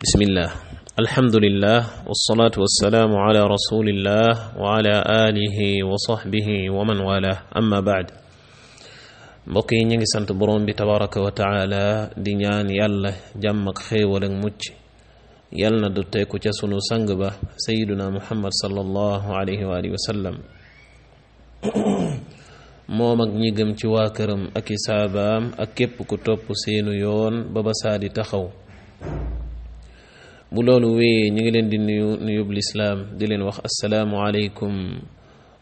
بسم الله الحمد لله والصلاة والسلام على رسول الله وعلى آله وصحبه ومن والاه أما بعد بقي نيغي سانت بروم بي تبارك وتعالى دي ñaan yalla jàmm ak xéewal ak mucc yalla du teeku ca sunu sang ba sayyiduna muhammad sallallahu alayhi wa alihi wa sallam moom ak ñi gëm ci waa këram ak i saabaam ak képp ku topp seenu yoon ba ba saa di taxaw bu loolu wéyee ñu ngi leen di nuyub lislaam di leen wax assalaamu aleykum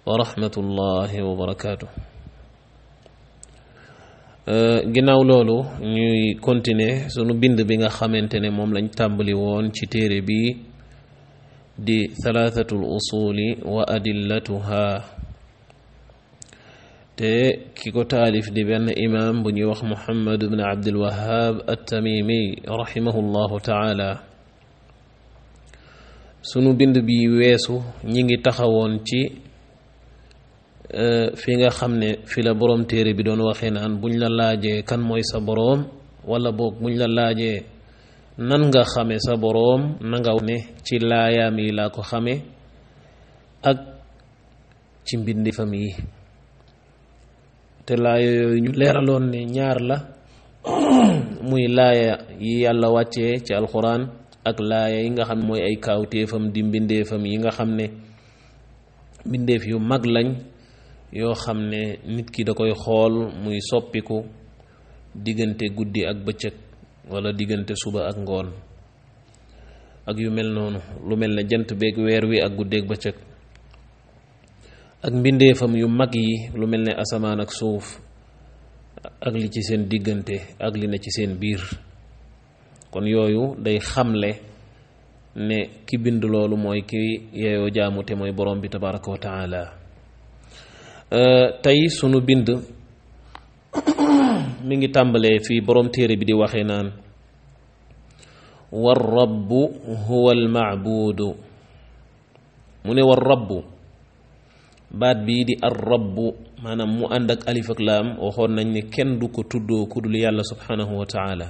wa rahmatullahi wa barakaatu. ginnaaw loolu ñuy continuer sunu bind bi nga xamante ne moom lañ tàmbali woon ci téere bi di thalathatul usuli wa adillatuha te ki ko taalif di benn imam bu ñuy wax Muhammad ibn Abdul Wahhab at-Tamimi rahimahullahu taala. sunu bind bi weesu ñi ngi taxawoon ci fi nga xam ne fi la boroom téere bi doon waxee naan buñ la laajee kan mooy sa boroom wala boog buñ la laajee nan nga xame sa boroom na nga ne ci laayaam yi laa ko xame ak ci mbindeefam yi te laaya yooyu ñu leeraloon ne ñaar la muy laaya yi yàlla wàccee ci alxuraan ak laaya yi nga xam ne mooy ay kaawteefam di mbindeefam yi nga xam ne mbindeef yu mag lañ yoo xam ne nit ki da koy xool muy soppiku diggante guddi ak bëccëg wala diggante suba ak ngoon ak yu mel noonu lu mel ne jant beeg weer wi ak guddeeg bëccëg ak mbindeefam yu mag yi lu mel ne asamaan ak suuf ak li ci seen diggante ak li na ci seen biir kon yooyu day xamle ne ki bind loolu mooy ki yeeyoo jaamu te mooy borom bi tabaraka wa taala. tey sunu bind mi ngi tàmbalee fii borom téere bi di waxee naan war rabbu huwa al maabudu mu ne war rabbu baat bii di ar rabbu maanaam mu ànd ak alif ak laam waxoon nañ ne kenn du ko tuddoo ku dul yàlla subhanahu wa taala.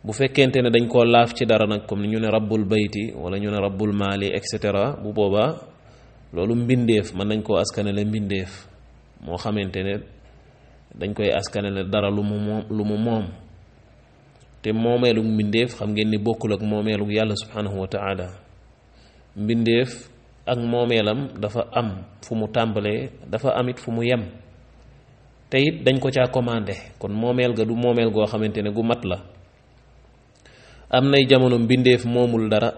bu fekkente ne dañ koo laaf ci dara nag comme ni ñu ne rabbul bayti wala ñu ne rabbul maali et cetera bu boobaa loolu mbindeef mën nañ koo askanale mbindeef moo xamante ne dañ koy askanale dara lu mu moom te moomeelug mbindeef xam ngeen ni bokkul ak moomeelug yàlla subhanahu wa taala. mbindeef ak moomeelam dafa am fu mu tàmbalee dafa amit fu mu yem te it dañ ko caa commandé kon moomeel ga du moomeel goo xamante ne gu mat la. am nay jamono mbindeef moomul dara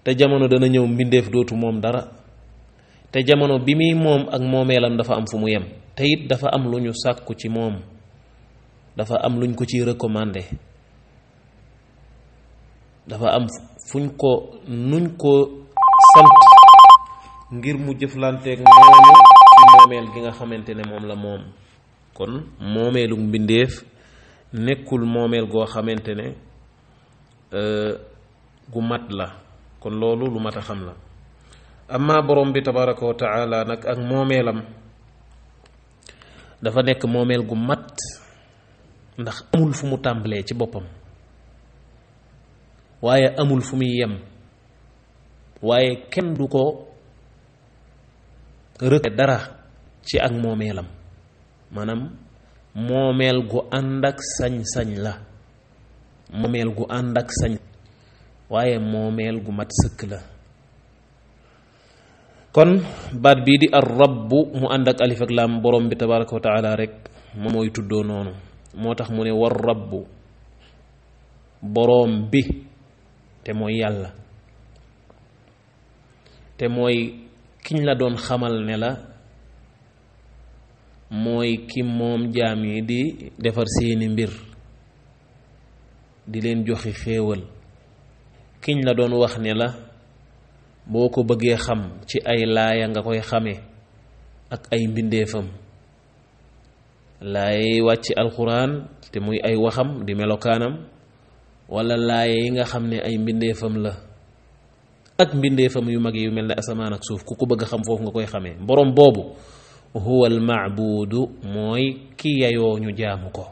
te jamono dana ñëw mbindeef dootu moom dara te jamono bi muy moom ak moomeelam dafa am fu mu yem te it dafa am lu ñu sàkku ci moom dafa am luñ ko ci recommandé dafa am nuñ ko sant ngir mu jëflanteeg noonu ci moomeel gi nga xamante ne moom la moom. kon moomeelu mbindeef nekkul moomeel goo xamante ne gu mat la kon loolu lu mat a xam la. amma borom bi tabaraka wa taala nag ak moomeelam dafa nekk moomeel gu mat ndax amul fu mu tàmbalee ci boppam waaye amul fu muy yem waaye kenn du ko rëkk dara ci ak moomeelam maanaam moomeel gu ànd ak sañ-sañ la moomeel gu ànd ak sañ waaye moomeel gu mat sëkk la. kon baat bii di ar rabbu mu ànd ak alif ak laam borom bi tabaraka wa taala rek moom mooy tuddoo noonu moo tax mu ne war rabbu boroom bi te mooy yàlla te mooy kiñ la doon xamal ne la mooy ki moom jaam yi di defar seeni mbir di leen joxe xéewal kiñ la doon wax ne la boo ko bëggee xam ci ay laaya nga koy xame ak ay mbindeefam laaya wàcc alxuraan te muy ay waxam di melokaanam wala laaya yi nga xam ne ay mbindeefam la ak mbindeefam yu mag yu mel ne asamaan ak suuf ku ko bëgg xam foofu nga koy xamee borom boobu huwa al maabudu mooy ki yayoo ñu jaamu ko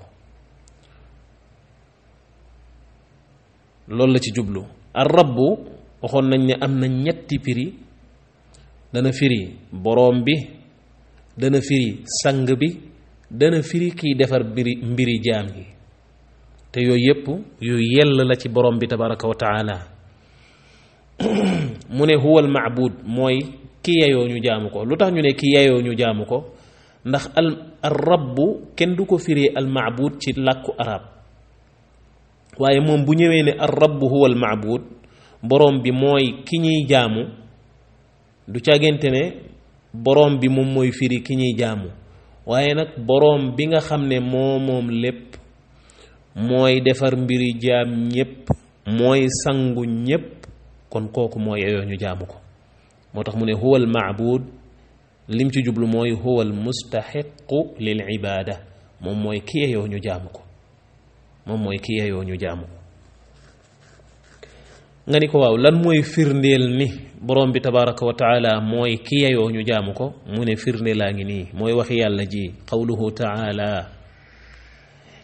loolu la ci jublu ar rabbu waxoon nañ ne am na ñetti firi dana firi boroom bi dana firi sang bi dana firi kiy defar mbiri jaam yi te yooyu yépp yu yell la ci boroom bi tabaraka wa taala mu ne huwa al maabud mooy ki yeyoo ñu jaamu ko lu tax ñu ne ki yeyoo ñu jaamu ko ndax al rabbu kenn du ko firee al maabud ci làkku arab waaye moom bu ñëwee ne ar rabbu huwa al maabud boroom bi mooy ki ñuy jaamu du càggante ne boroom bi moom mooy firi ki ñuy jaamu waaye nag boroom bi nga xam ne moom lépp mooy defar mbiri jaam ñépp mooy sangu ñépp kon kooku mooy yeyoo ñu jaamu ko moo tax mu ne huwa al maabud lim ci jublu mooy huwa al mustaxiqu lil ibaada moom mooy ki yeyoo ñu jaamu ko moom mooy ki yeyoo ñu jaamu ko nga ni ko waaw lan mooy firndeel ni borom bi tabaraka wa taala mooy ki yeyoo ñu jaamu ko mu ne firndeelaa ngi nii mooy waxi yàlla ji qawluhu taala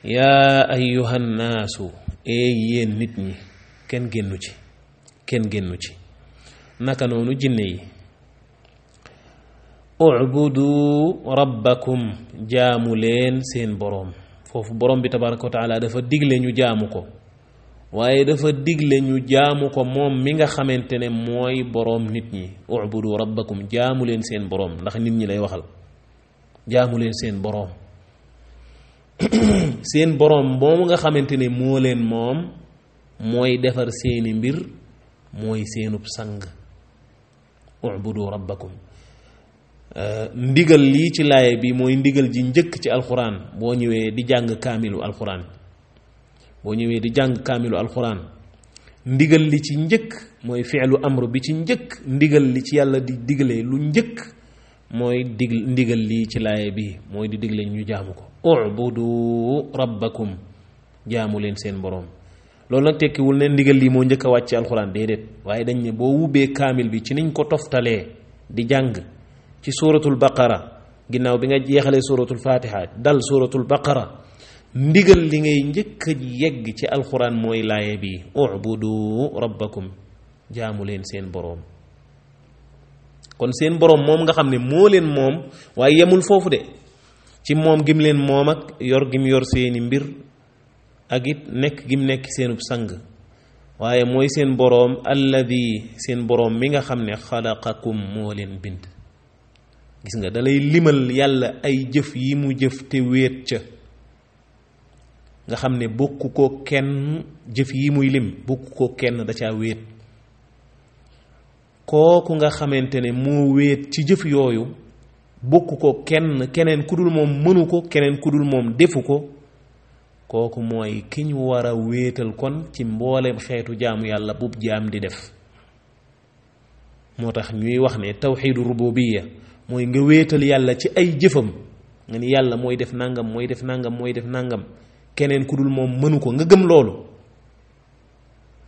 yaa ayyuha nnaasu yéen nit ñi kenn génnu ci naka noonu jinne yi ubudu rabbakum jaamu leen seen boroom foofu borom bi tabaraka wa taala dafa digle ñu jaamu ko waaye dafa digle ñu jaamu ko moom mi nga xamante ne mooy boroom nit ñi ubudu rabbakum jaamu leen seen boroom ndax nit ñi lay waxal jaamu leen seen boroom seen boroom moomu nga xamante ne moo leen moom mooy defar seeni mbir mooy seenub sang ubudu rabbakum ndigal lii ci laaye bi mooy ndigal ji njëkk ci alxuraan boo ñëwee di jàng kaamilu alxuraan ndigal li ci njëkk mooy fi'lu amr bi ci njëkk ndigal li ci yàlla di digle lu njëkk mooy ndigal lii ci laaye bi mooy di digle ñu jaamu ko ubudu rabbakum jaamu leen seen boroom loolu nag tekkiwul ne ndigal lii moo njëkk a wàcc ci alxuraan déedéet waaye dañ ne boo wubbee kaamil bi ci niñ ko toftalee di jàng ci suratul baqara ginnaaw bi nga jeexalee suratul fatiha dal suratul baqara ndigal li ngay njëkk a yegg ci alxuraan mooy laaye bi ubudu rabbakum jaamu leen seen boroom kon seen boroom moom nga xam ne moo leen moom waaye yemul foofu de ci moom gim leen moom ak yor gim yor seeni mbir ak it nekk gim nekk seenub sang waaye mooy seen boroom alladi seen boroom mi nga xam ne xalaqakum moo leen bind gis nga dalay limal yàlla ay jëf yi mu jëf te wéet ca nga xam ne bokku ko kenn jëf yi muy lim bokku ko kenn da caa wéet kooku nga xamante ne moo wéet ci jëf yooyu bokku ko keneen ku dul moom mënu ko keneen ku dul moom defu ko kooku mooy ki ñu war a wéetal kon ci mboolem xeetu jaamu yàlla bub jaam di def moo tax ñuy wax ne tawxiidu rububiyya mooy nga wéetal yàlla ci ay jëfam nga ni yàlla mooy def nangam mooy def nangam keneen ku dul moom mënu ko nga gëm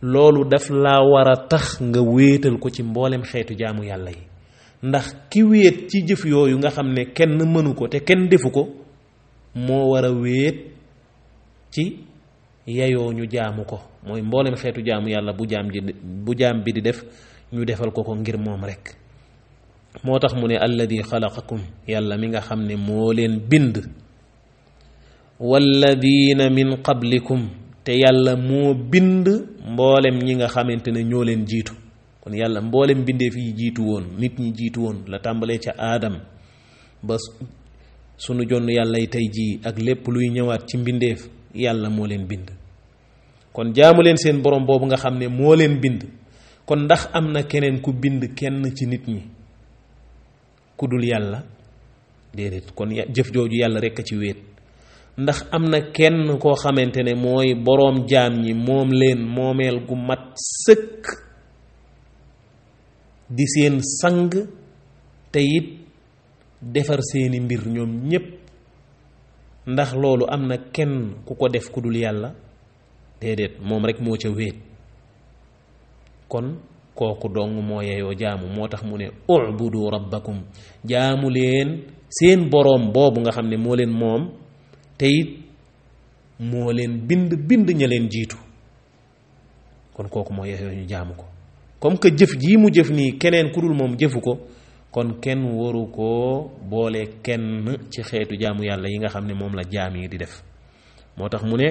loolu daf laa war a tax nga wéetal ko ci mboolem xeetu jaamu yàlla yi ndax ki wéet ci jëf yooyu nga xam ne kenn mënu ko te kenn defu ko moo war a wéet ci yayoo ñu jaamu ko mooy mboolem xeetu jaamu yàlla bu jaam bi di def ñu defal ko ngir moom rekk moo tax mu ne alladi xalaqakum yàlla mi nga xam ne moo leen bind walladina min qablikum te yàlla moo bind mboolem ñi nga xamante ne ñoo leen jiitu kon yàlla mboolem bindeef yi jiitu woon nit ñi jiitu woon la tàmbalee ca aadam ba sunu jonn yàlla yi tey jii ak lépp luy ñëwaat ci mbindeef yàlla moo leen bind kon jaamu leen seen borom boobu nga xam ne moo leen bind kon ndax am na keneen ku bind kenn ci nit ñi ku dul yàlla déedéet kon jëf jooju yàlla rekk a ci wéet ndax am na kenn koo xamante ne mooy boroom jaam ñi moom leen moomeel gu mat sëkk di seen sang te it defar seeni mbir ñoom ñépp ndax loolu am na kenn ku ko def ku dul yàlla déedéet moom rekk moo ca wéet kon kooku dong moo yeyoo jaamu moo tax mu ne ubudu rabbakum jaamu leen seen boroom boobu nga xam ne moo leen moom te it moo leen bind ña leen jiitu kon kooku moo yeyoo ñu jaamu ko comme que jëf jii mu jëf nii keneen ku dul moom jëfu ko kon kenn waru koo boole kenn ci xeetu jaamu yàlla yi nga xam ne moom la jaam yi di def moo tax mu ne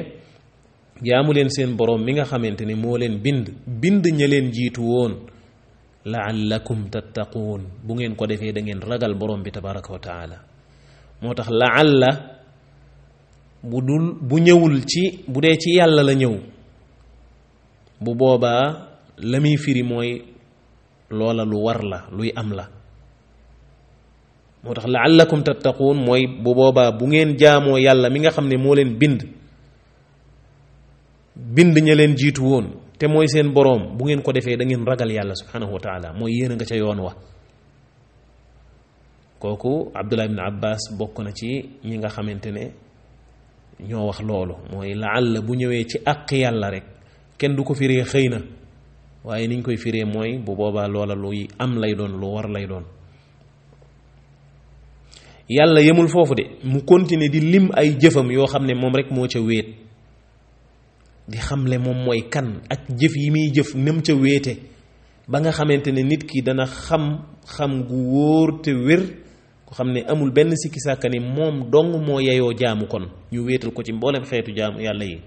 jaamu leen seen boroom mi nga xamante ni moo leen bind ña leen jiitu woon la'allakum tattaquun bu ngeen ko defee da ngeen ragal boroom bi tabaraka wa taala moo tax la'alla bu ñëwul ci bu dee ci yàlla la ñëw bu boobaa la muy firi mooy loola lu war la luy am la moo tax la'allakum tattaquun mooy bu boobaa bu ngeen jaamoo yàlla mi nga xam ne moo leen bind ña leen jiitu woon te mooy seen boroom bu ngeen ko defee da ngeen ragal yàlla subhanahu wa taala mooy yéen a nga ca yoon wa kooku Abdullah ibn Abbas bokk na ci ñi nga xamante ne ñoo wax loolu mooy laalla bu ñëwee ci àq yàlla rek kenn du ko firee xëy na waaye niñ koy firee mooy bu boobaa loola luy am lay doon lu war lay doon yàlla yemul foofu de mu continuer di lim ay jëfam yoo xam ne moom rek moo ca wéet di xamle moom mooy kan ak jëf yi muy jëf nem ca wéete ba nga xamante ne nit ki dana xam gu wóor te wér ko xam ne amul benn sikki sàkka ni moom dong moo yeyoo jaamu kon ñu wéetal ko ci mboolem xeetu jaamu yàlla yi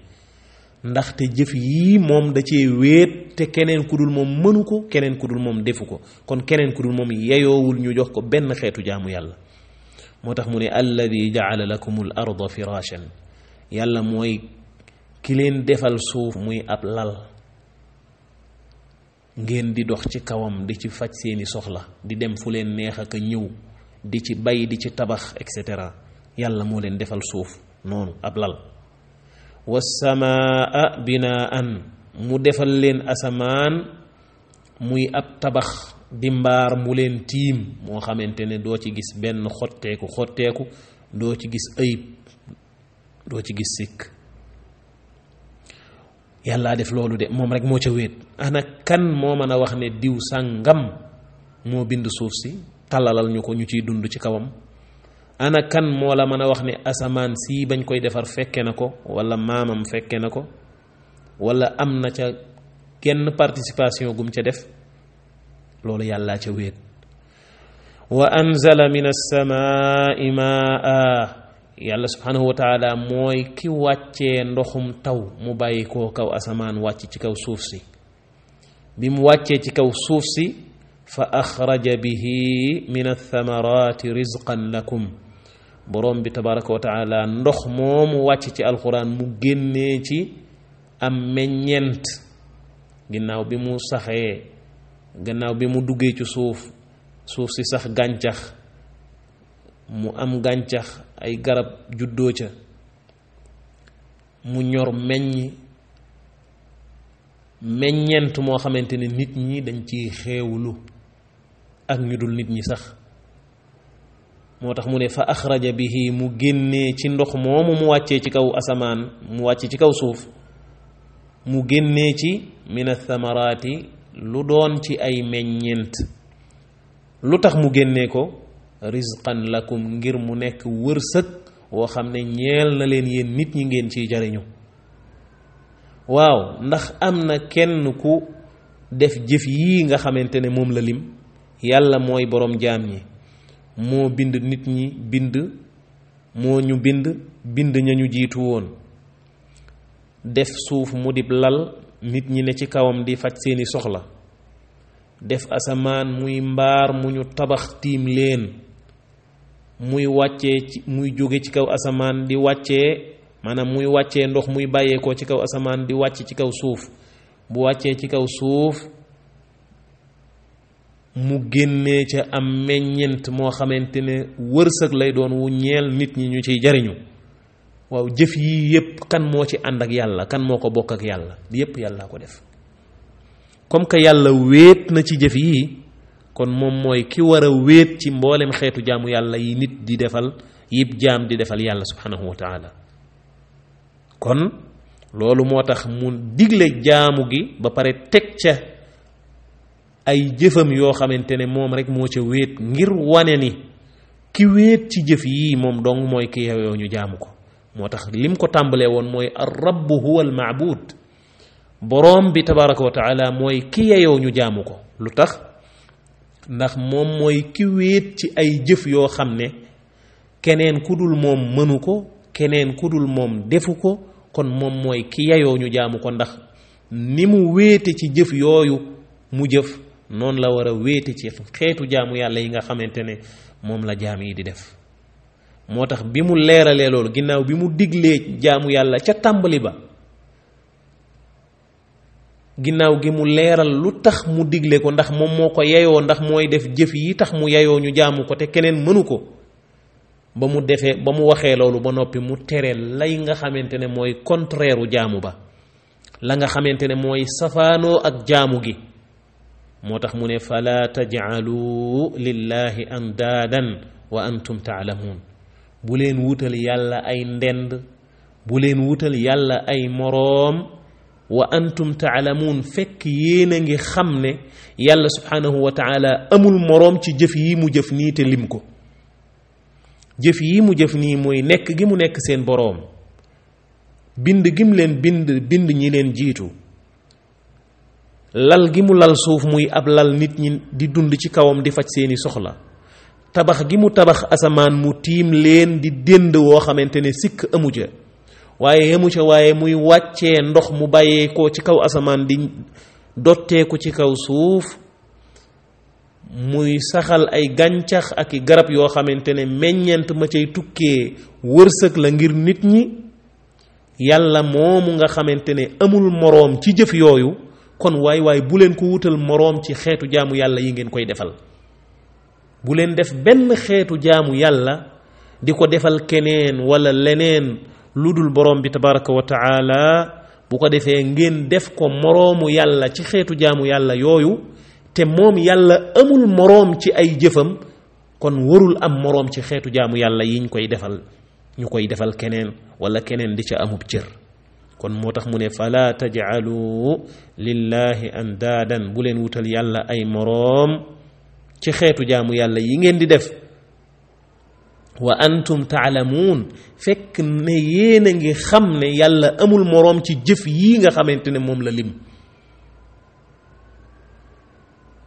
ndaxte jëf yii moom da cee wéet te keneen ku dul moom mënu ko keneen ku dul moom defu ko kon keneen ku dul moom yeyoowul ñu jox ko benn xeetu jaamu yàlla moo tax mu ne alladi jaala lakumul arda firashan yàlla mooy ki leen defal suuf muy ab lal ngeen di dox ci kawam di ci faj seeni soxla di dem fu leen neex ak a ñëw di ci bay di ci tabax et cetera yàlla moo leen defal suuf noonu ab lal wassamaa binaan mu defal leen asamaan muy ab tabax di mbaar mu leen tiim moo xamante ne doo ci gis benn xotteeku doo ci gis ayib doo ci gis sikk yàlla def loolu de moom rek moo ca wéet ana kan moo mën a wax ne diw sàngam moo bind suuf si tàllalal ñu ko ñu ciy dund ci kawam ana kan moo la mën a wax ne asamaan sii bañ koy defar fekke na ko wala maamam fekke na ko wala am na ca kenn participation gum ca def loolu yàllaa ca wéet wa anzala min as-samaa'i maa yàlla subhanahu wa taala mooy ki wàccee ndoxum taw mu bàyyi koo kaw asamaan wàcc ci kaw suuf si bi mu wàccee ci kaw suuf si fa axraja bihi min athamarati rizqan lakum borom bi tabaraka wa taala ndox moomu wàcc ci alquran mu génnee ci am meññent ginnaaw bi mu saxee gannaaw bi mu duggee ci suuf si sax gàncax mu am gàncax ay garab juddoo ca mu ñor meññent moo xamante ne nit ñi dañ ciy xeewlu ak ñu dul nit ñi sax moo tax mu ne fa axraja bihi mu génnee ci ndox moomu mu wàccee ci kaw asamaan mu wàcce ci kaw suuf mu génnee ci min athamaraati lu doon ci ay meññent lu tax mu génnee ko rizqan lakum ngir mu nekk wërsëg woo xam ne ñeel na leen yéen nit ñi ngeen ciy jariñu waaw ndax am na kenn ku def jëf yii nga xamante ne moom la lim yàlla mooy boroom jaam ñi moo bind nit ñi moo ñu bind ña ñu jiitu woon def suuf mu dib lal nit ñi ne ci kawam di faj seeni soxla def asamaan muy mbaar mu ñu tabax tiim leen muy jóge ci kaw asamaan di wàccee maanaam muy wàccee ndox muy bàyyeekoo ci kaw asamaan di wàcc ci kaw suuf bu wàccee ci kaw suuf mu génnee ca am meññent moo xamante ne wërsëg lay doon wu ñeel nit ñi ñu ciy jariñu waaw jëf yii yépp kan moo ci ànd ak yàlla kan moo ko bokk ak yàlla yépp yàlla ko def comme que yàlla wéet na ci jëf yii kon moom mooy ki war a wéet ci mboolem xeetu jaamu yàlla yi nit di defal yib jaam di defal yàlla subhanahu wa taala kon loolu moo tax mu digle jaamu gi ba pare teg ca ay jëfam yoo xamante ne moom rek moo ca wéet ngir wane ni ki wéet ci jëf yii moom dong mooy ki yeyoo ñu jaamu ko moo tax lim ko tàmbalee woon mooy ar rabb huwa al maabud boroom bi tabaraka wa taala mooy ki yeyoo ñu jaamu ko. lu tax? ndax moom mooy ki wéet ci ay jëf yoo xam ne keneen ku dul moom mënu ko, keneen ku dul moom defu ko. kon moom mooy ki yeyoo ñu jaamu ko, ndax ni mu wéete ci jëf yooyu mu jëf noonu la war a wéete ci xeetu jaamu yàlla yi nga xamante ne moom la jaam yi di def. moo tax bi mu leeralee loolu, ginnaaw bi mu diglee jaamu yàlla ca tàmbali ba, ginnaaw gi mu leeral lu tax mu digle ko, ndax moom moo ko yeyoo, ndax mooy def jëf yi tax mu yeyoo ñu jaamu ko te keneen mënu ko. ba mu waxee loolu ba noppi mu tere lay nga xamante ne mooy contraire u jaamu ba, la nga xamante ne mooy safaanoo ak jaamu gi. moo tax mu ne fala taj'alu lillahi andaadan wa antum taalamuun. bu leen wutal yàlla ay ndend, bu leen wutal yàlla ay moroom, wa antum taalamuun, fekk yéen a ngi xam ne yàlla subhanahu wa taala amul moroom ci jëf yi mu jëf nii te lim ko. jëf yi mu jëf nii mooy nekk gi mu nekk seen boroom, bind gi mu leen bind ñi leen jiitu, lal gi mu lal suuf muy ab lal nit ñi di dund ci kawam di faj seeni soxla, tabax gi mu tabax asamaan mu tiim leen di dénd woo xamante ne sikk amu ca, waaye yemu ca, waaye muy wàccee ndox mu bàyyee ko ci kaw asamaan di dotteeku ci kaw suuf, muy saxal ay gàncax ak i garab yoo xamante ne meññeent ma cay tukkee wërsëg la ngir nit ñi. yàlla moomu nga xamante ne amul moroom ci jëf yooyu, kon waay bu leen ko wutal moroom ci xeetu jaamu yàlla yi ngeen koy defal. bu leen def benn xeetu jaamu yàlla di ko defal keneen wala leneen lu dul boroom bi tabaraka wa taala. bu ko defee ngeen def ko moroomu yàlla ci xeetu jaamu yàlla yooyu, te moom yàlla amul moroom ci ay jëfam, kon warul am moroom ci xeetu jaamu yàlla yiñ koy defal, ñu koy defal keneen wala keneen di ca amub cër. kon moo tax mu ne fala taj'alu lillahi andaadan, bu leen wutal yàlla ay moroom ci xeetu jaamu yàlla yi ngeen di def. wa antum taalamuun, fekk ne yéen a ngi xam ne yàlla amul moroom ci jëf yii nga xamante ne moom la lim.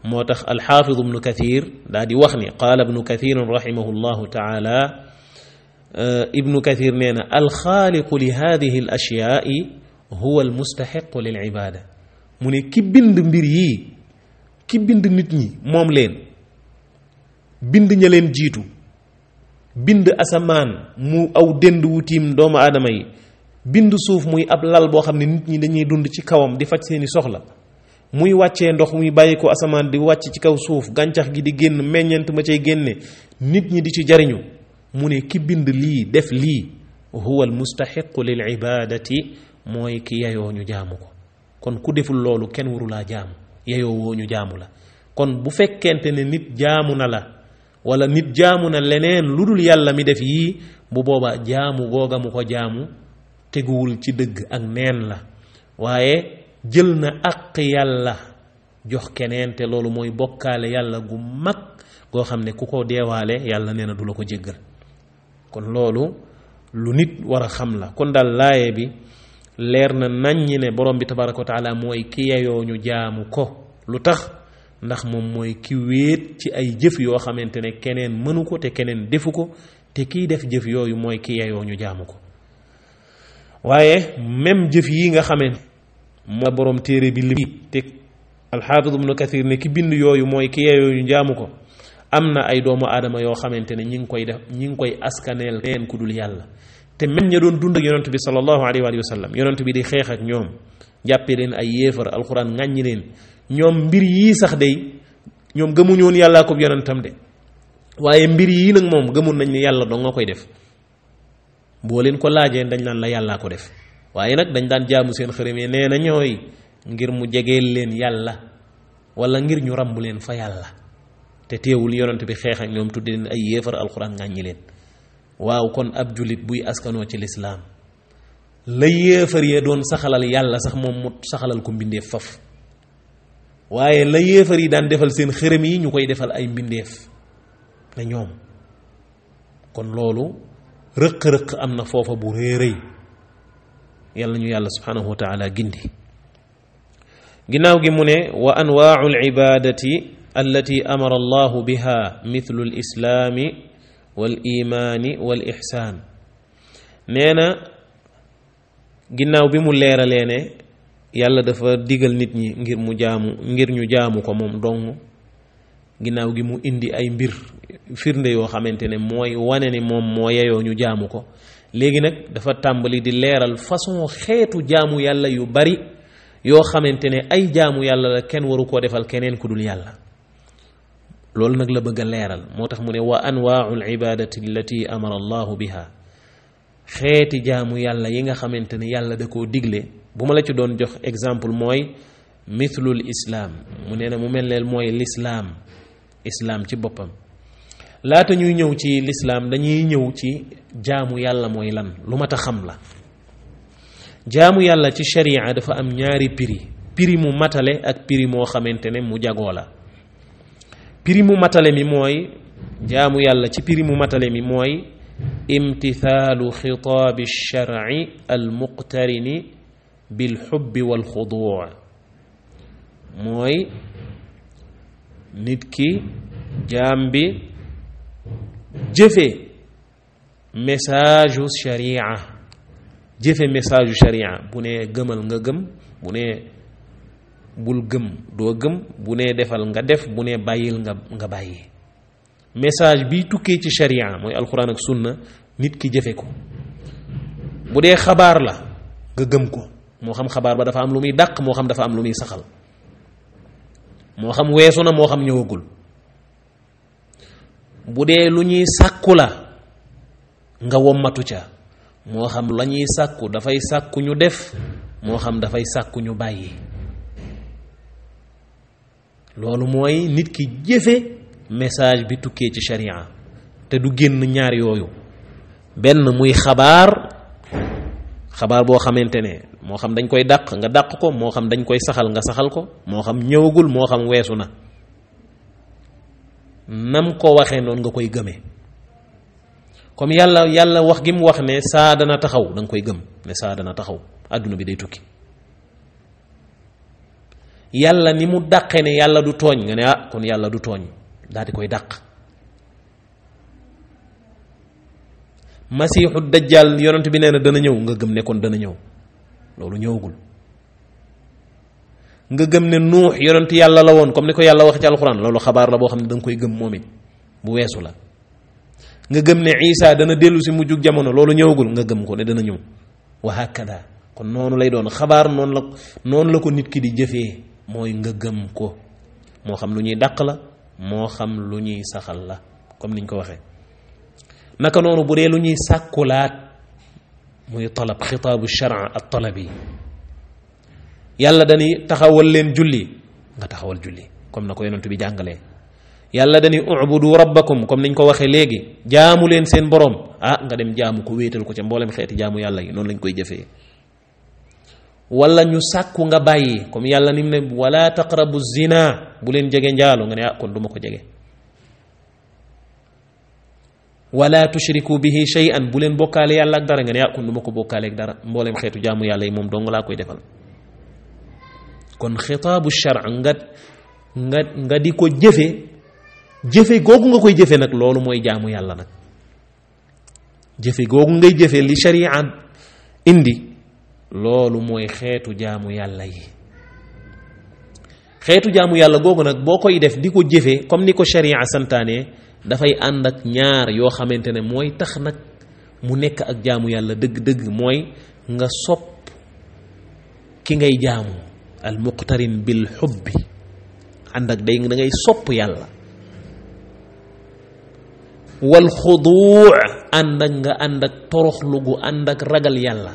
moo tax alxaafid ibnu kathir daa di wax ni qaala ibnu kathir rahimahu llahu taala, ibnu kathir nee na alxaaliqu li hadihi al ashyaai huwa almustaxiqu lil ibaada. mu ne ki bind mbir yii, ki bind nit ñi moom leen, bind ña leen jiitu, bind asamaan mu aw dend wu tiim doomu aadama yi, bind suuf muy ab lal boo xam ne nit ñi dañuy dund ci kawam di faj seeni soxla, muy wàccee ndox muy bàyyi ko asamaan di wàcc ci kaw suuf, gàncax gi di génn meññeent ma cay génne, nit ñi di ci jariñu. mu ne ki bind lii def lii, huwa almustaxiqu lil ibadati, mooy ki yeyoo ñu jaamu ko. kon ku deful loolu kenn warulaa jaamu, yeyoo woo ñu jaamu la. kon bu fekkente ne nit jaamu na la wala nit jaamu na leneen lu dul yàlla mi def yii, bu boobaa jaamu googa mu ko jaamu teguwul ci dëgg ak neen la, waaye jël na àq yàlla jox keneen, te loolu mooy bokkaale yàlla gu mag goo xam ne ku ko deewaale yàlla nee na du la ko jéggal. kon loolu lu nit war a xam la. kon daal laaye bi leer na naññi ne borom bi tabaraka wa taala mooy ki yeyoo ñu jaamu ko. lu tax? ndax moom mooy ki wéet ci ay jëf yoo xamante ne keneen mënu ko te keneen defu ko, te kiy def jëf yooyu mooy ki yeyoo ñu jaamu ko. waaye même jëf yi nga xamante moo borom téere bi li te alxaafid ibnu kathir ne ki bind yooyu mooy ki yeyoo ñu jaamu ko, am na ay doomu aadama yoo xamante ne ñi ngi koy def, ñi ngi koy askaneel neen ku dul yàlla. te même ña doon dund ak yonent bi sallallahu alayhi wa sallam, yonent bi di xeex ak ñoom, jàppee leen ay yéefar, alxuraan ŋàññi leen, ñoom mbir yii sax day ñoom gëmuñu woon yàllaa ko yonentam de, waaye mbir yii nag moom gëmun nañ ne yàlla dong nga koy def. boo leen ko laajee dañ naan la yàllaa ko def, waaye nag dañ daan jaamu seen xërëm yi, nee na ñooy ngir mu jegeel leen yàlla wala ngir ñu ràmbu leen fa yàlla. te teewul yonent bi xeex ak ñoom tudde leen ay yéefar, alxuraan ŋàññi leen. waaw kon ab julit buy askanoo ci lislaam, la yéefar yee doon saxalal yàlla sax moom mu saxalal ko mbindeef faf, waaye la yéefar yi daan defal seen xërëm yi ñu koy defal ay mbindeef na ñoom. kon loolu rëq-rëq am na foofa bu rëy rëy. yàlla ñu yàlla subhanahu wa taala gindi. ginnaaw gi mu ne wa anwaau alibadati allati amara allahu biha mithlu alislaami wal imaani wal ixsaan nee na ginnaaw bi mu leeralee ne yàlla dafa digal nit ñi ngir ñu jaamu ko moom dong ginnaaw gi mu indi ay firnde yoo xamante ne mooy wane ni moom moo yeyoo ñu jaamu ko léegi nag dafa tàmbali di leeral façon xeetu jaamu yàlla yu bari yoo xamante ne ay jaamu yàlla la kenn waru koo defal keneen ku dul yàlla loolu nag la bëgg a leeral moo tax mu ne wa anwaau alibadati allati amara allahu biha xeeti jaamu yàlla yi nga xamante ne yàlla da koo digle bu ma la ci doon jox exemple mooy mithlul islaam mu nee na mu mel leen mooy lislaam islaam ci boppam laata ñuy ñëw ci lislaam dañuy ñëw ci jaamu yàlla mooy lan lu mat a xam la jaamu yàlla ci sharia dafa am ñaari prix mu matale ak prix moo xamante ne mu jagoo la prix mu matale mi mooy jaamu yàlla ci prix mu matale mi mooy imtithaalu xitaabi sharci almuqtarini bilxubbi walxuduu mooy nit ki jaam bi jëfe message u sharia jëfe message u sharia bu ne gëmal nga gëm bu ne bul gëm doo gëm bu ne defal nga def bu ne bàyyil nga bàyyi message bi tukkee ci sharia mooy alquran ak sunna nit ki jëfe ko bu dee xabaar la nga gëm ko moo xam xabaar ba dafa am lu muy dàq moo xam dafa am lu muy saxal moo xam weesu na moo xam ñëwagul bu dee lu ñuy sàkku la nga wommatu ca moo xam la ñuy sàkku dafay sàkku ñu def moo xam dafay sàkku ñu bàyyi loolu mooy nit ki jëfe message bi tukkee ci sharia te du génn ñaar yooyu benn muy xabaar boo xamante ne moo xam dañ koy dàq nga dàq ko moo xam dañ koy saxal nga saxal ko moo xam ñëwagul moo xam weesu na nam ko waxee noonu nga koy gëmee comme yàlla wax gi mu wax ne saa dana taxaw da nga koy gëm ne saa dana taxaw àdduna bi day tukki yàlla ni mu dàqe ne yàlla du tooñ nga ne ah kon yàlla du tooñ daal di koy dàq masiixu dajjal yonent bi nee na dana ñëw nga gëm ne kon dana ñëw loolu ñëwagul nga gëm ne nuux yonent yàlla la woon comme ni ko yàlla wax ci alxuraan loolu xabaar la boo xam ne da nga koy gëm moom it bu weesu la nga gëm ne isa dana dellu si mujjug jamono loolu ñëwagul nga gëm ko ne dana ñëw wa hakada kon noonu lay doon xabaar noonu la ko nit ki di jëfee mooy nga gëm ko moo xam lu ñuy dàq la moo xam lu ñuy saxal la comme niñ ko waxee naka noonu bu dee lu ñuy sàkkulaat muy talab xitaabu shara at talabi yàlla dani taxawal leen julli nga taxawal julli comme na ko yonent bi jàngalee yàlla dani ubudu rabbakum comme niñ ko waxee léegi jaamu leen seen borom nga dem jaamu ko wéetal ko ca mboolem xeeti jaamu yàlla yi noonu lañ koy jëfee wala ñu sàkku nga bàyyi comme yàlla ni mu ne wala taqrabu zina bu leen jege njaalo nga ne kon duma ko jege wala tushriku bihi shay'an bu leen bokkaale yàlla ak dara nga ne kon duma ko bokkaale ak dara mboolem xeetu jaamu yàlla yi moom dong laa koy defal kon xitaabu shar nga di ko jëfe googu nga koy jëfe nag loolu mooy jaamu yàlla nag jëfe googu ngay jëfe li sharia indi loolu mooy xeetu jaamu yàlla yi xeetu jaamu yàlla googu nag boo koy def di ko jëfe comme ni ko sharia santaane dafay ànd ak ñaar yoo xamante ne mooy tax nag mu nekk ak jaamu yàlla dëgg-dëgg mooy nga sopp ki ngay jaamu al muqtarin bil xubbi ànd ak da ngay sopp yàlla wal xuduu ànd ak nga ànd ak toroxlu gu ànd ak ragal yàlla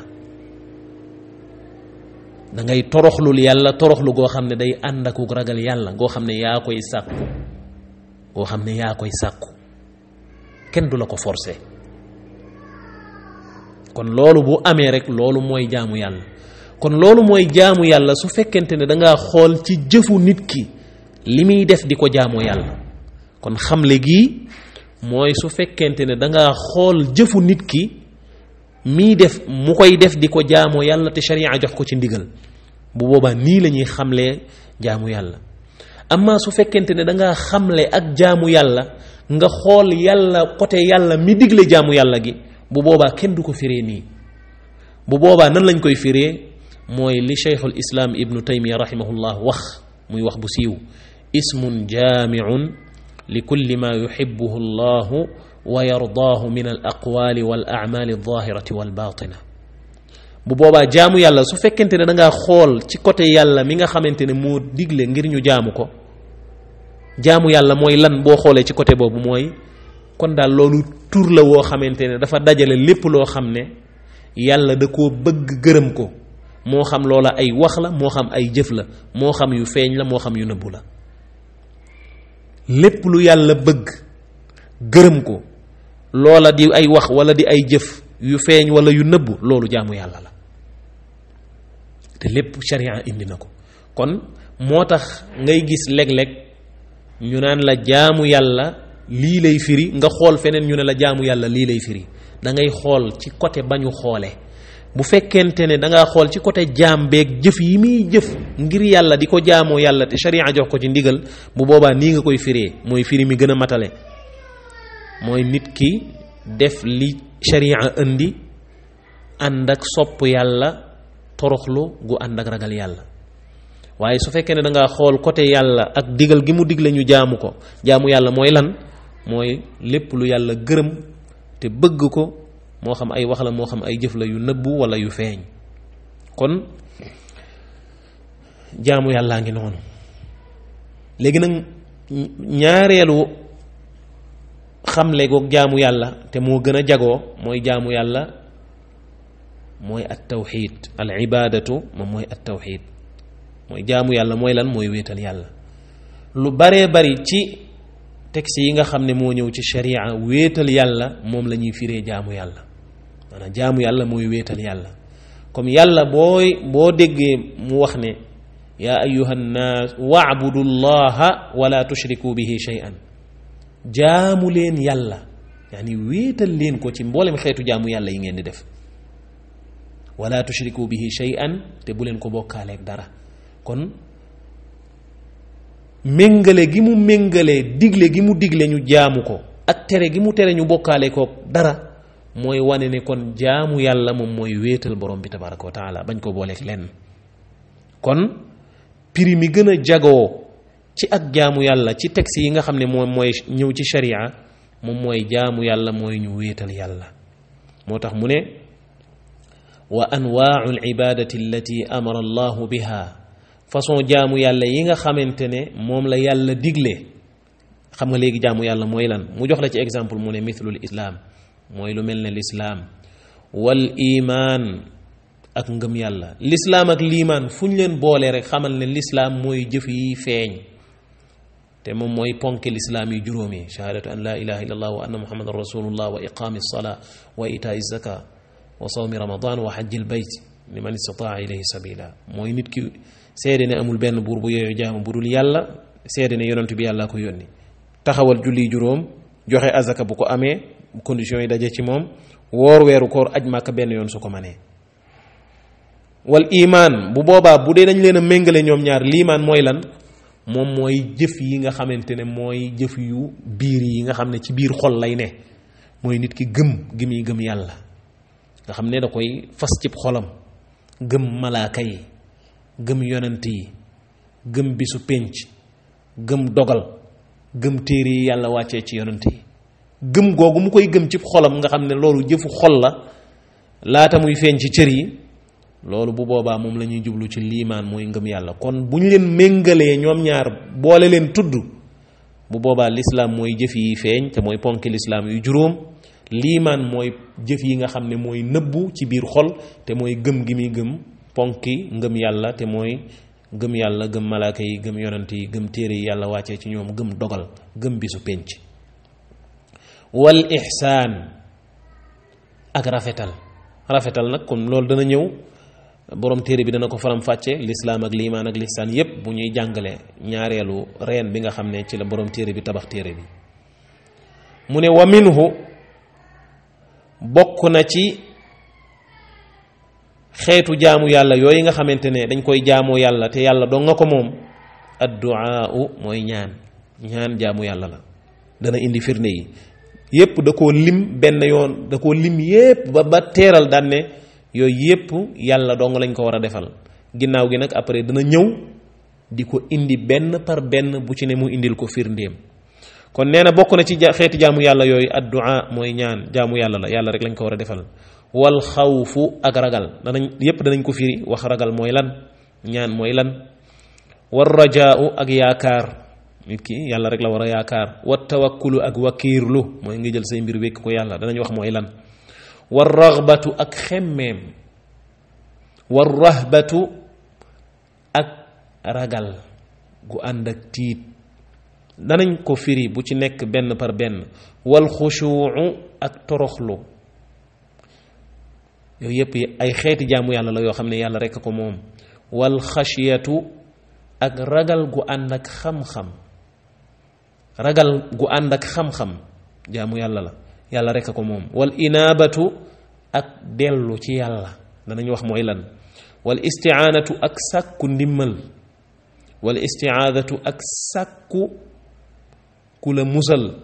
da ngay toroxlul yàlla toroxlu goo xam ne day ànd ak ragal yàlla goo xam ne yaa koy sàkku kenn du la ko forcer kon loolu bu amee rek loolu mooy jaamu yàlla kon loolu mooy jaamu yàlla su fekkente ne dangaa xool ci jëfu nit ki li muy def di ko jaamoo yàlla kon xamle gii mooy su fekkente ne dangaa xool jëfu nit ki mii def mu koy def di ko jaamoo yàlla te sharia jox ko ci ndigal bu boobaa nii la ñuy xamlee jaamu yàlla. amma su fekkente ne da ngaa xamle ak jaamu yàlla nga xool yàlla côté yàlla mi digle jaamu yàlla gi, bu boobaa kenn du ko firee nii. bu boobaa nan lañ koy firee mooy li cheikhul islam ibnu taymiya rahimahullah wax, muy wax bu siiw: ismun jaamiun li kulli ma yuhibbuhu allahu wa yardaahu min al aqwali wal a'mali adh-dhahirati wal batina. bu boobaa jaamu yàlla su fekkente ne da ngaa xool ci côté yàlla mi nga xamante ne moo digle ngir ñu jaamu ko, jaamu yàlla mooy lan boo xoolee ci côté boobu mooy kon daal loolu tur la woo xamante ne dafa dajale lépp loo xam ne yàlla da koo bëgg gërëm ko, moo xam loola ay wax la, moo xam ay jëf la, moo xam yu feeñ la, moo xam yu nëbbu la. lépp lu yàlla bëgg gërëm ko, loola di ay wax wala di ay jëf yu feeñ wala yu nëbbu, loolu jaamu yàlla la. te lépp sharia indi na ko. kon moo tax ngay gis léeg-léeg ñu naan la jaamu yàlla lii lay firi, nga xool feneen ñu ne la jaamu yàlla lii lay firi. da ngay xool ci côté ba ñu xoolee. bu fekkente ne da ngaa xool ci côté jaam beeg jëf yi muy jëf ngir yàlla di ko jaamoo yàlla te sharia jox ko ci ndigal, bu boobaa nii nga koy firee, mooy firi mi gën a matale. mooy nit ki def li sharia indi ànd ak sopp yàlla, toroxlu gu ànd ak ragal yàlla. waaye su fekkee ne da ngaa xool côté yàlla ak digal gi mu digle ñu jaamu ko, jaamu yàlla mooy lan? mooy lépp lu yàlla gërëm te bëgg ko, moo xam ay wax la, moo xam ay jëf la yu nëbbu wala yu feeñ. kon jaamu yàllaa ngi noonu. léegi nag ñaareelu xamle goog jaamu yàlla te moo gën a jagoo mooy jaamu yàlla mooy at tawxid. al ibadatu moom mooy at tawxid. mooy jaamu yàlla mooy lan? mooy wéetal yàlla. lu baree bari ci texte yi nga xam ne moo ñëw ci sharia, wéetal yàlla moom la ñuy firee jaamu yàlla. maanaam jaamu yàlla mooy wéetal yàlla. comme yàlla boo déggee mu wax ne yaa ayyuha nnaas wa'budu llaha wala tushriku bihi shay'an, jaamu leen yàlla, yaani wéetal leen ko ci mboolem xeetu jaamu yàlla yi ngeen di def. wala tushriku bihi shay'an, te bu leen ko bokkaaleeg dara. kon méngale gi mu méngale digle gi mu digle ñu jaamu ko ak tere gi mu tere ñu bokkaale ko dara, mooy wane ne kon jaamu yàlla moom mooy wéetal borom bi tabaraka wa taala, bañ ko booleeg lenn. kon prix mi gën a jagoo ci ak jaamu yàlla ci texte yi nga xam ne moom mooy ñëw ci sharia, moom mooy jaamu yàlla mooy ñu wéetal yàlla. moo tax mu ne wa anwaa'u al-ibadati allati amara allahu biha, façon jaamu yàlla yi nga xamante ne moom la yàlla digle. xam nga léegi jaamu yàlla mooy lan? mu jox la ci exemple, mu ne mithlul islam, mooy lu mel ne lislaam, wal iman ak ngëm yàlla. lislaam ak liimaan fu ñu leen boole rek xamal ne lislaam mooy jëf yi feeñ, te moom mooy ponki lislaam yi juróomi: shahadatu an la ilaha illa allah wa anna muhammadan rasulullah wa iqaami salaa wa itaa zaka wa sawmi ramadan wa hajjil bayt liman istataa ilayhi sabila. mooy nit ki seede ne amul benn buur bu yooyu jaamu bu dul yàlla, seede ne yonent bi yàlla ko yónni, taxawal julli juróom, joxe azaka bu ko amee, conditions yi daje ci moom, woor weeru koor, aj màkka benn yoon su ko manee. wal iman, bu boobaa bu dee dañ leen a méngale ñoom ñaar, liimaan mooy lan? moom mooy jëf yi nga xamante ne mooy jëf yu biir yi nga xam ne ci biir xol lay ne. mooy nit ki gëm gi muy gëm yàlla, nga xam ne da koy fas cib xolam, gëm malaaka yi, gëm yonent yi, gëm bisu pénc, gëm dogal, gëm téere yi yàlla wàccee ci yonent yi. gëm googu mu koy gëm ci xolam, nga xam ne loolu jëfu xol la laata muy feeñ ci cër yi, loolu bu boobaa moom la ñuy jublu ci liimaan, mooy ngëm yàlla. kon bu ñu leen méngalee ñoom ñaar boole leen tudd, bu boobaa lislaam mooy jëf yi feeñ te mooy ponki lislaam yu juróom. liimaan mooy jëf yi nga xam ne mooy nëbbu ci biir xol te mooy gëm gi muy gëm ponki ngëm yàlla, te mooy gëm yàlla, gëm malaaka yi, gëm yonent yi, gëm téere yi yàlla wàccee ci ñoom, gëm dogal, gëm bisu pénc. wal ihsaan ak rafetal. rafetal nag comme loolu dana ñëw, borom téere bi dana ko faram fàcce, lislaam ak liimaan ak lihsaan yépp bu ñuy jàngale ñaareelu reen bi nga xam ne ci la borom téere bi tabax téere bi. mu ne wa minhu, bokk na ci xeetu jaamu yàlla yooyu nga xamante ne dañ koy jaamoo yàlla te yàlla dong nga ko moom addu'a mooy ñaan jaamu yàlla la dana indi firnde yi yépp da koo lim benn yoon da koo lim yépp ba teeral daan ne yooyu yépp yàlla dong lañ ko war a defal ginnaaw gi nag après dana ñëw di ko indi benn par benn bu ci ne mu indil ko firndeem kon nee na bokk na ci xeeti jaamu yàlla yooyu addu'a mooy ñaan jaamu yàlla la yàlla rek lañ ko war a defal wal xawfu ak ragal danañ ko firi wax ragal mooy lan ñaan mooy lan war rajaau ak yaakaar nit ki yàlla rek la war a yaakaar wa tawakkulu ak wakiirlu mooy nga jël say mbir wékk ko yàlla danañ wax mooy lan war ragbatu ak xemmeem war rahbatu ak ragal gu ànd ak tiit danañ ko firi bu ci nekk benn par benn wal xushuu ak toroxlu yooyu yëpp ay xeeti jaamu yàlla la yoo xam ne yàlla rekk ko moom wal xashiyatu ak ragal gu ànd ak xam-xam ragal gu ànd ak xam-xam jaamu yàlla la yàlla rekk ko moom wal inaabatu ak dellu ci yàlla danañ wax mooy lan wal isti'aanatu ak sàkku ndimmal wal isti'aadatu ak sàkku ku la musal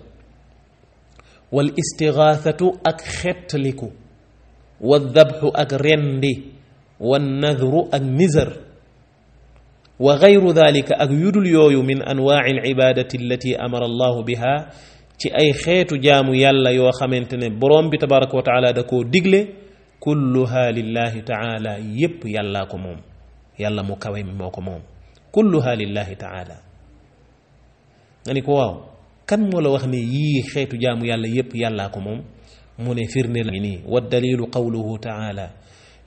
wal istigaathatu ak xettaliku wa dabxu ak rendi wa nadru ak nizar wa gayru dalika ak yudul yooyu min anwaaci alcibaadati allati amara allahu biha ci ay xeetu jaamu yàlla yoo xamante ne boroom bi tabaraka wa taala da koo digle kulluha lillahi taala yépp yàllaa ko moom yàlla mu kawe mi moo ko moom kulluha lillahi taala nga ni ko waaw kan moo la wax ne yii xeetu jaamu yàlla yépp yàllaa ko moom mu ne firndeel la nii wa dalilu qawluhu taala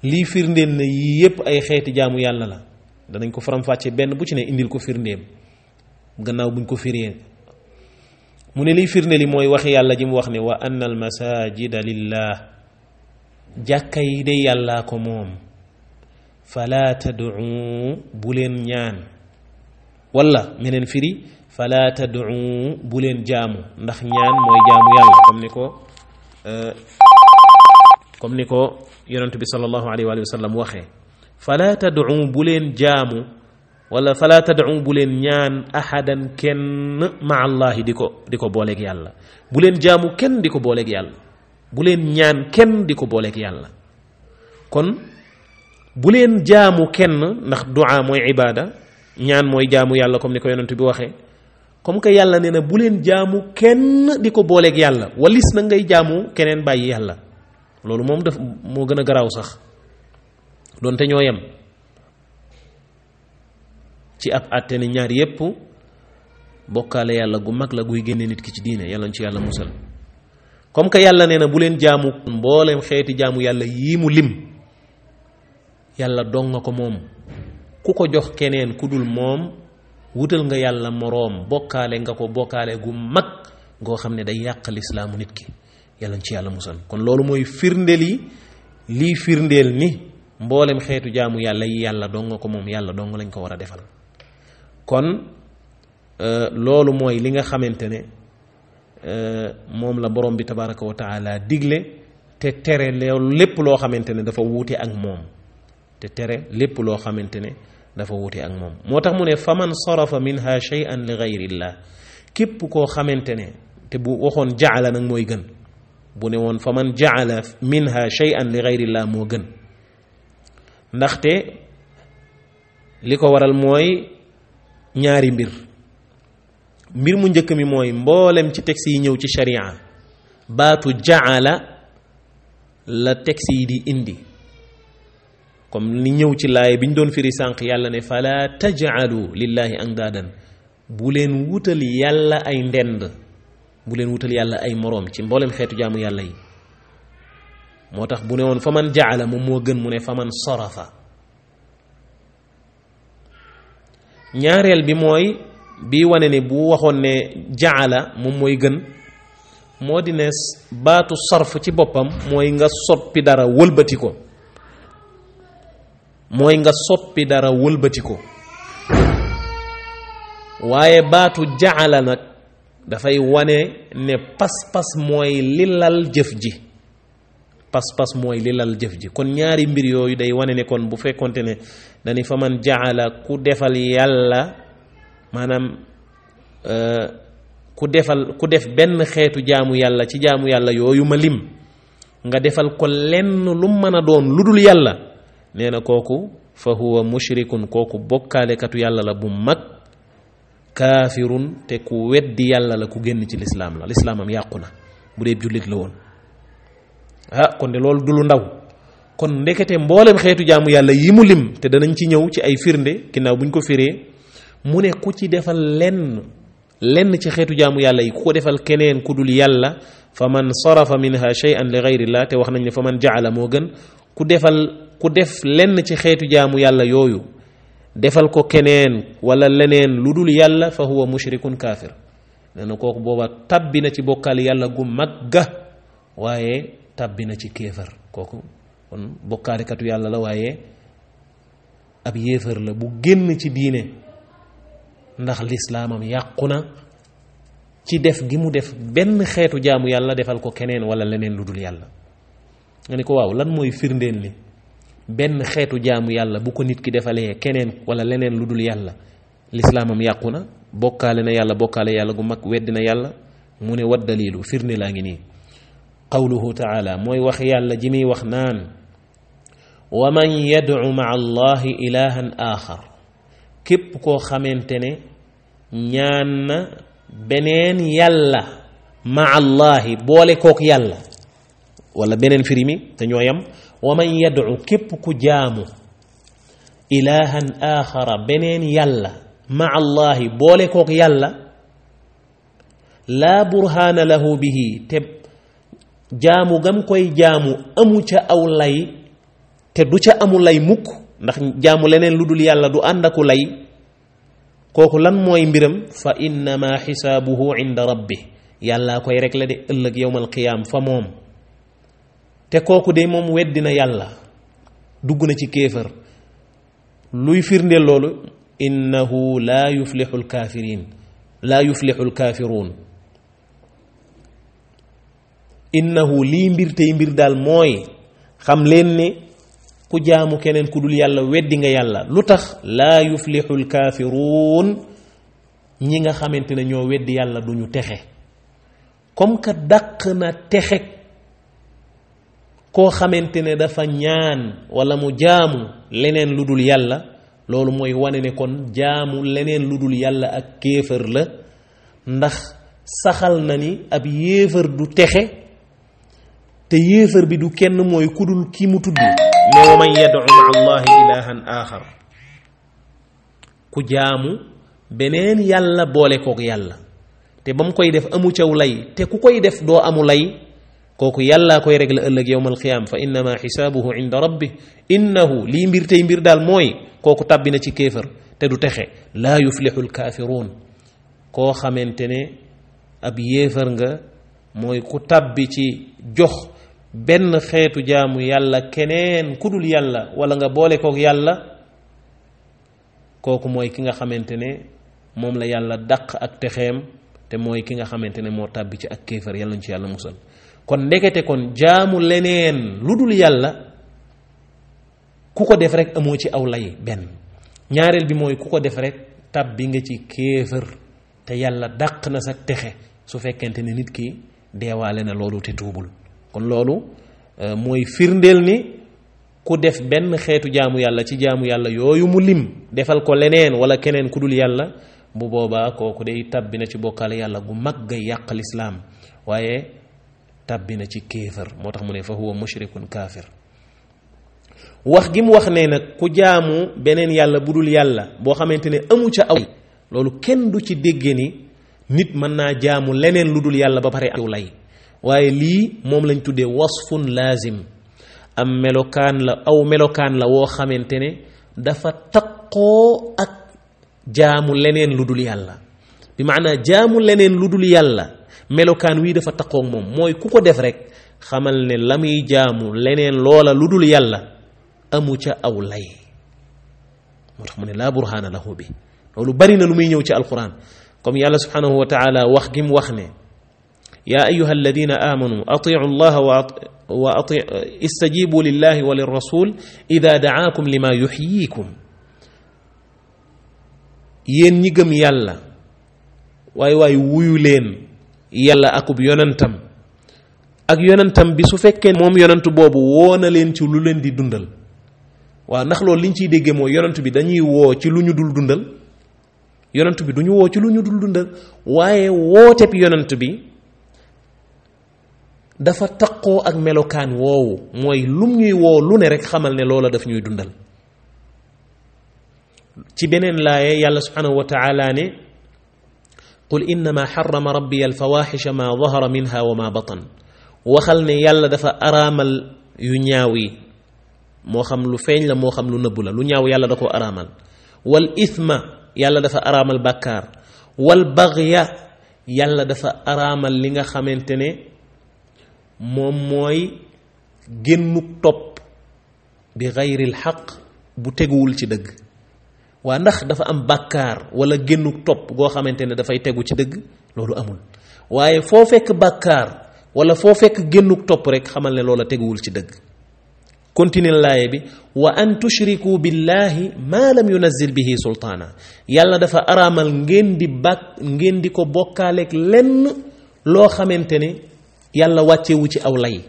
lii firndeel na yii yépp ay xeeti jaamu yàlla la danañ ko faram-fàcce benn bu ci ne indil ko firndeem gannaaw buñ ko firee mu ne lii firndeel yi mooy waxi yàlla ji mu wax ne wa anna al masajida lillah jàkka yi de yàllaa ko moom fala tad'u bu leen ñaan wala meneen firi fala tad'u bu leen jaamu ndax ñaan mooy jaamu yàlla comme ni ko yonent bi sallallahu alayhi wa sallam waxee fala tad'u bu leen jaamu wala fala tad'u bu leen ñaan ahadan kenn ma allahi di ko booleeg yàlla bu leen jaamu kenn di ko booleeg yàlla bu leen ñaan kenn di ko booleeg yàlla kon bu leen jaamu kenn ndax du'a mooy ibaada ñaan mooy jaamu yàlla comme ni ko yonent bi waxee comme que yàlla nee na bu leen jaamu kenn di ko booleeg yàlla walis na ngay jaamu keneen bàyyi yàlla loolu moom daf moo gën a garaaw sax doonte ñoo yem ci ab àtte ne ñaar yépp bokkaale yàlla gu mag la guy génne nit ki ci diine yàlla ñu ci yàlla musal comme que yàlla nee na bu leen jaamu mbooleem xeeti jaamu yàlla yii mu lim yàlla dong nga ko moom ku ko jox keneen ku dul moom wutal nga yàlla moroom bokkaale nga ko bokkaale gu mag ngoo xam ne day yàq lislaamu nit ki yàlla ci yàlla musal kon loolu mooy firndeel yi lii firndeel ni mboolem xeetu jaamu yàlla yi yàlla dong nga ko moom yàlla dong lañ ko war a defal kon loolu mooy li nga xamante ne moom la borom bi tabaraka wa taala digle te tere loolu lépp loo xamante ne dafa wuute ak moom te tere lépp loo xamante ne dafa wuute ak moom moo tax mu ne faman sarafa minha shay'an li gayrillah képp koo xamante ne te bu waxoon jaala nag mooy gën bu ne woon faman jaala minha shay'an li gayrillah moo gën ndaxte li ko waral mooy ñaari mbir mu njëkk mi mooy mboolem ci texte yi ñëw ci sharia baatu jaala la texte yi di indi comme ni ñëw ci laay bi ñu doon firi sànq yàlla ne fala taj'alu lillahi andaadan bu leen wutal yàlla ay ndend bu leen wutal yàlla ay moroom ci mboolem xeetu jaamu yàlla yi moo tax bu ne woon fa man jaala moom moo gën mu ne fa man sarafa ñaareel bi mooy bi wane ne bu waxoon ne jaala moom mooy gën moo di ne baatu sarf ci boppam mooy nga soppi dara wëlbati ko waaye baatu jaala nag dafay wane ne pas-pas mooy li lal jëf ji pas-pas mooy li lal jëf ji. kon ñaari mbir yooyu day wane ne kon bu fekkonte ne dañu fa man jaala ku defal yàlla maanaam ku def benn xeetu jaamu yàlla ci jaamu yàlla yooyu ma lim nga defal ko lenn lu mën a doon lu dul yàlla nee na kooku fa huwa mushrikun kooku bokkaalekatu yàlla la bu mag kaafirun te ku weddi yàlla la ku génn ci lislaam la lislaamam yàqu na bu dee jullit la woon. kon de loolu du lu ndaw kon ndekete mboolem xeetu jaamu yàlla yi mu lim te danañ ci ñëw ci ay firnde ginnaaw buñ ko firee mu ne ku ci defal lenn ci xeetu jaamu yàlla yi ku ko defal keneen ku dul yàlla fa man sarafa minha shay'an li ghayrillah te wax nañ ne fa man jaala moo gën ku def lenn ci xeetu jaamu yàlla yooyu defal ko keneen wala leneen lu dul yàlla fa huwa mushrikun kaafir nee na kooku booba tabbi na ci bokkaal yàlla gu magga waaye tabbi na ci kéefar kooku kon bokkaalikatu yàlla la waaye ab yéefar la bu génn ci diine ndax lislaamam yàqu na ci def gi mu def benn xeetu jaamu yàlla defal ko keneen wala leneen lu dul yàlla. nga ni ko waaw lan mooy firndeel ni benn xeetu jaamu yàlla bu ko nit ki defalee keneen wala leneen lu dul yàlla lislaamam yàqu na bokkaale na yàlla bokkaale yàlla gu mag weddi na yàlla mu ne wat dalilu firnde laa ngi nii qawluhu taala mooy wax yàlla ji muy wax naan wa man yad'u ma'a allahi ilahan axar képp koo xamante ne ñaan na beneen yàlla ma'a allahi boole kook yàlla wala beneen firi mi te ñoo yam wa man yad'u képp ku jaamu ilahan axara beneen yàlla ma'a allahi boole kook yàlla laa burhaana lahu bihi te jaamu gam koy jaamu amu ca aw lay te du ca amu lay mukk ndax jaamu leneen lu dul yàlla du ànd aku lay kooku lan mooy mbiram fa innama xisaabuhu inda rabbi yàllaa koy rek la de ëllëg yowmal qiyaam fa moom te kooku de moom weddina yàlla dugg na ci kéefër luy firndeel loolu innahu laa yuflixu lkaafiruun innahu lii mbir tey mbir daal mooy xam leen ne ku jaamu keneen ku dul yàlla weddi nga yàlla lu tax laa yuflixu lkaafiruun ñi nga xamante ne ñoo weddi yàlla duñu texe comme que dàq na texe koo xamante ne dafa ñaan wala mu jaamu leneen lu dul yàlla loolu mooy wane ne kon jaamu leneen lu dul yàlla ak kéefër la ndax saxal na ni ab yéefër du texe te yéefar bi du kenn mooy kudul ki mu tudd ne wa man yad'u ma'a allahi ilahan axar ku jaamu beneen yàlla boole kook yàlla te ba mu koy def amu caw lay te ku koy def doo amu lay kooku yàllaa koy régler ëllëg yowmal qiyaam fa innama xisaabuhu inda rabbi innahu lii mbir tey mbir daal mooy kooku tàbbi na ci kéefar te du texe laa yuflixu lkaafiruun koo xamante ne ab yéefar nga mooy ku tàbbi ci jox benn xeetu jaamu yàlla keneen ku dul yàlla wala nga boole kook yàlla kooku mooy ki nga xamante ne moom la yàlla dàq ak texeem te mooy ki nga xamante ne moo tàbbi ci ak kéefar yàlla ñu ci yàlla musal kon ndekete kon jaamu leneen lu dul yàlla ku ko def rek amoo ci aw lay benn ñaareel bi mooy ku ko def rek tàbbi nga ci kéefar te yàlla dàq na sa texe su fekkente ne nit ki deewaale na loolu te tuubul kon loolu mooy firndeel ni ku def benn xeetu jaamu yàlla ci jaamu yàlla yooyu mu lim defal ko leneen wala keneen ku dul yàlla bu boobaa kooku day tàbbi na ci bokkaale yàlla gu mag gay yàq lislaam waaye tàbbi na ci kéefër moo tax mu ne fa huwa mushrikun kaafir wax gi mu wax ne nag ku jaamu beneen yàlla bu dul yàlla boo xamante ne amu ca aw loolu kenn du ci dégge ni nit mën naa jaamu leneen lu dul yàlla ba pare aw lay waaye lii moom lañ tuddee wasfun laazim am melokaan la aw melokaan la woo xamante ne dafa taqoo ak jaamu leneen lu dul yàlla bi maanaa jaamu leneen lu dul yàlla melokaan wii dafa taqoo ak moom mooy ku ko def rek xamal ne la muy jaamu leneen loola lu dul yàlla amu ca aw lay moo tax mu ne laa burhaana lahu bi loolu bari na lu muy ñëw ci alquran comme yàlla subhanahu wa taala wax gi mu wax ne yaa ayuha alladina amanu atiu llaha wa istajibu lillahi wa lirrasul ida daakum lima yuxyikum. yéen ñi gëm yàlla waay wuyu leen yàlla akub yonentam, ak yonentam bi su fekkee moom yonent boobu woo na leen ci lu leen di dundal. waaw ndax loolu liñ ciy déggee mooy yonent bi dañuy woo ci lu ñu dul dundal? yonent bi duñu woo ci lu ñu dul dundal, waaye wooteb yonent bi dafa taqoo ak melokaan woowu, mooy lum ñuy woo lu ne rek xamal ne loola daf ñuy dundal. ci beneen laaye yàlla subhanahu wa taala ne qul innama xarama rabbi alfawaxisha ma dahara minha wa ma batan. waxal ne yàlla dafa araamal yu ñaaw yi, moo xam lu feeñ la moo xam lu nëbbu la, lu ñaaw yàlla da ko araamal. wal ithma yàlla dafa araamal bàkkaar. wal bagya yàlla dafa araamal li nga xamante ne moom mooy génnuk topp bi gayril xaq bu teguwul ci dëgg. waa ndax dafa am bàkkaar wala génnuk topp goo xamante ne dafay tegu ci dëgg? loolu amul. waaye foo fekk bàkkaar wala foo fekk génnuk topp rek xamal ne loola teguwul ci dëgg. continue laaye bi wa an tushriku billahi ma lam yunazil bihi sultaana. yàlla dafa araamal ngeen di ko bokkaaleeg lenn loo xamante ne yàlla wàccewu ci aw lay.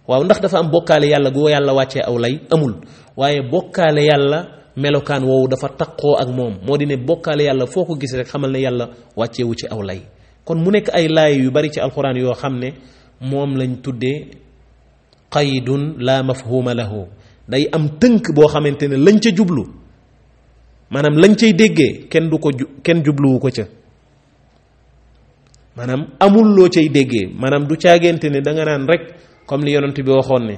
waaw ndax dafa am bokkaale yàlla gu yàlla wàccee aw lay? amul. waaye bokkaale yàlla melokaan woowu dafa taqoo ak moom, moo di ne bokkaale yàlla foo ko gis rek xamal ne yàlla wàccewu ci aw lay. kon mu nekk ay laay yu bari ci alquran yoo xam ne moom lañ tuddee qaydun la mafhuma lahu. day am tënk boo xamante ne lañ ca jublu, maanaam lañ cay déggee kenn jubluwu ko ca, maanaam amul loo cay déggee. maanaam du caagente ne da nga naan rek comme li yonent bi waxoon ne